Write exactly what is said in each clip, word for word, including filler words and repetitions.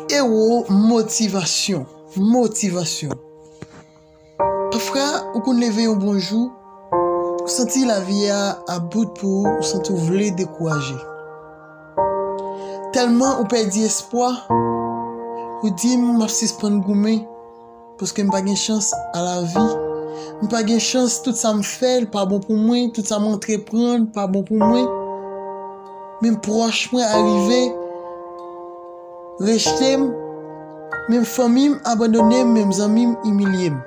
Ewo, motivasyon. Motivasyon. Pafwa, ou konn leve yon bon jou, ou santi lavi a ap bout pou ou, ou santi ou vle dekouraje. Tèlman ou pèdi espwa, ou di, "M ap sispann goumen, paske m pa gen chans a lavi. M pa gen chans, tout sa m fè, l pa bon pou mwen, tout sa m antreprann, pa bon pou mwen." Menm pwòch mwen arive rejte m, menm fanmi m abandone m, menm zanmi m imilye m.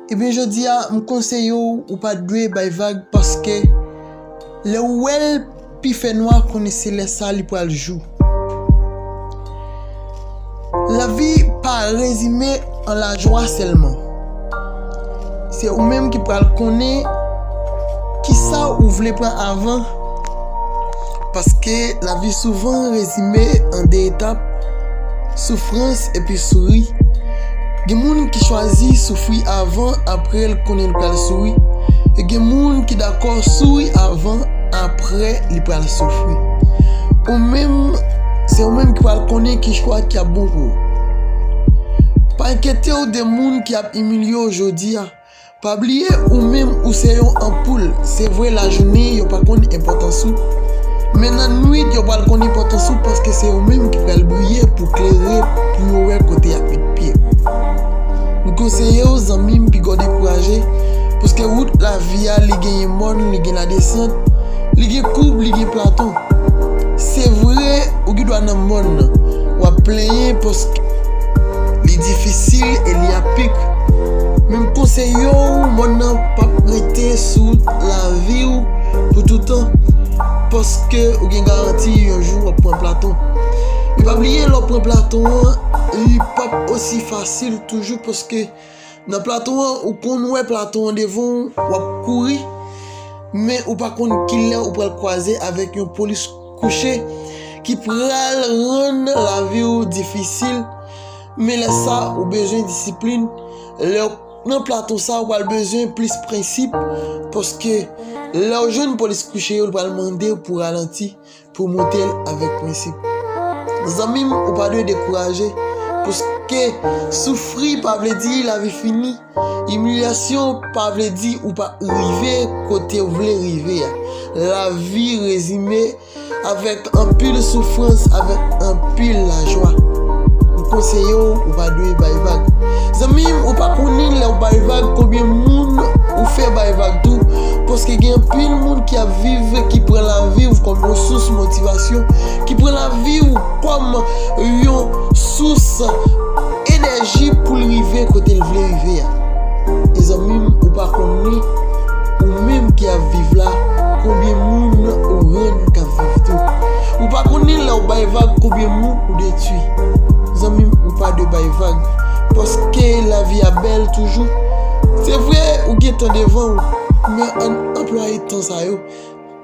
Ebyen, jodi a, m konseye w, ou pa dwe bay vag, paske lè w wè l pi fè nwa, konnen se lè sa li pral jou. Lavi pa rezime an lajwa sèlman. Se ou menm ki pral konnen kisa ou vle pran avan, paske lavi souvan rezime an de etap, soufrans epi souri. Gen moun ki chwazi soufri avan, apre l konnen l pral souri. E gen moun ki dakò souri avan, apre li pral soufri. Ou menm, se ou menm ki pral konnen ki chwa ki ap bon pou ou. Pa enkyete w de moun ki ap imilye w jodi a. Pa bliye, ou menm, ou se yon anpoul. Se vre, lajounen, yo pa konn enpòtans ou. Men nan nwit, yo pral konn enpòtans ou, paske se ou menm ki pral briye pou klere, pou yo wè kote y ap met pye. M konseye w, zanmi m, piga w dekouraje, paske wout lavi a, li genyen mòn, li gen ladesant, li gen koub, li gen platon. Se vre, ou gen dwa nan mòn nan, w ap plenyen paske li difisil e li apik. Men m konseye w, mòn nan p ap rete sou lavi w pou toutan, paske ou gen garanti yon jou w ap pran platon. Men pa bliye, lè w pran platon an, li p ap osi fasil toujou, paske nan platon an, ou konn wè platon an devan w, w ap kouri, men ou pa konn kilè ou pral kwaze avèk yon polis kouche ki pral rann lavi w difisil. Men lè sa, ou bezwen disiplin. Lè w nan platon sa, ou pral bezwen plis prensip, paske lè w jwenn polis kouche yo, l pral mande w pou ralanti, pou w monte l avèk prensip. Zanmi m, ou pa dwe dekouraje, paske soufri pa vle di lavi fini. Imilyasyon pa vle di ou pa rive kote w vle rive a. Lavi rezime avèk anpil soufrans, avèk anpil lajwa. M konseye w, ou pa dwe bay vag. Zanmi m, ou pa konnen lè w bay vag, konbyen moun ou fè bay vag tou. Paske gen anpil moun ki ap viv, ki pran lavi w kòm yon sous motivasyon, ki pran lavi w kòm yon sous enèji pou l rive kote l vle rive a. E zanmi m, ou pa konnen, ou menm ki ap viv la, konbyen moun ou rann k ap viv tou. Ou pa konnen lè w bay vag, konbyen moun ou detwi. Zanmi m, ou pa dwe bay vag, paske lavi a bèl toujou. Se vre, ou gen tan devan w, men ann anplwaye tan sa yo.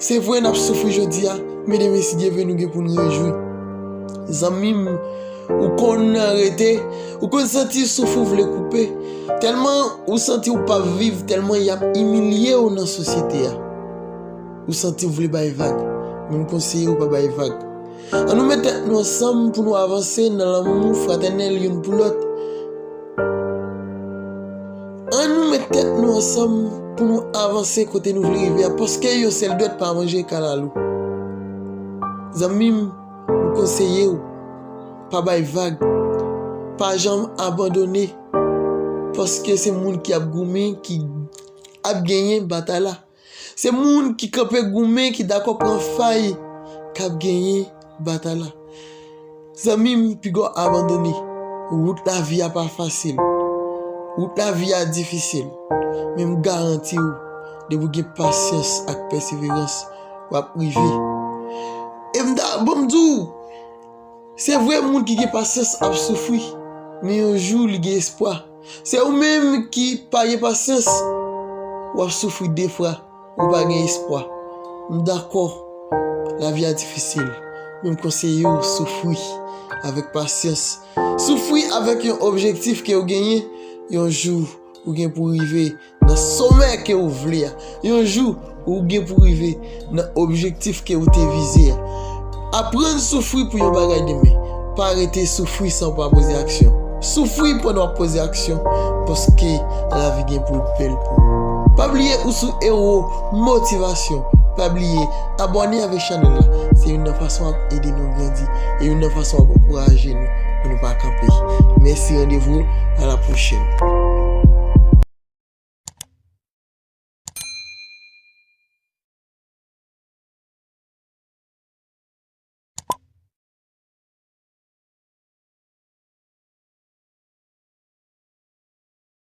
Se vre, n ap soufri jodi a, men demen, si Dye vle, nou gen pou n rejwi. Zanmi m, ou konn rete, ou konn santi souf ou vle koupe. Tèlman ou santi ou p ap viv, tèlman y ap imilye w nan sosyete a. Ou santi ou vle bay vag, men m konseye w pa bay vag. Ann nou met tèt nou ansanm pou nou avanse nan lanmou fratènèl youn pou lòt. Ann nou met tèt nou ansanm pou nou avanse kote nou vle rive a, paske yon sèl dwèt pa manje kalalou. Zanmi m, m konseye w, pa bay vag, pa janm abandone, paske se moun ki ap goumen ki ap genyen batay la. Se moun ki kanpe goumen, ki dakò pran fay, k ap genyen batay la. Zanmi m, piga w abandone. Wout lavi a pa fasil. Wout lavi a difisil. Men m garanti w, depi w gen pasyans ak pèseverans, w ap rive. E m ta, bon, m di w, se vre, moun ki gen pasyans ap soufri, men yon jou li gen espwa. Se ou menm ki pa gen pasyans, w ap soufri de fwa, ou pa gen espwa. M dakò, lavi a difisil, men m konseye w soufri avèk pasyans. Soufri avèk yon objektif ke w genyen, yon jou ou gen pou rive nan somè ke w vle a. Yon jou, ou gen pou rive nan objektif ke w te vize a. Aprann soufri pou yon bagay demen. Pa rete soufri san w pa poze aksyon. Soufri pandan w ap poze aksyon, paske lavi gen pou l bèl pou ou. Pa bliye ou sou Ewo Motivasyon. Pa bliye abòne avèk chanèl la. Se youn nan fason w ap ede nou grandi. E youn nan fason w ap ankouraje nou pou nou pa kanpe. Mèsi, randevou a la pwochèn.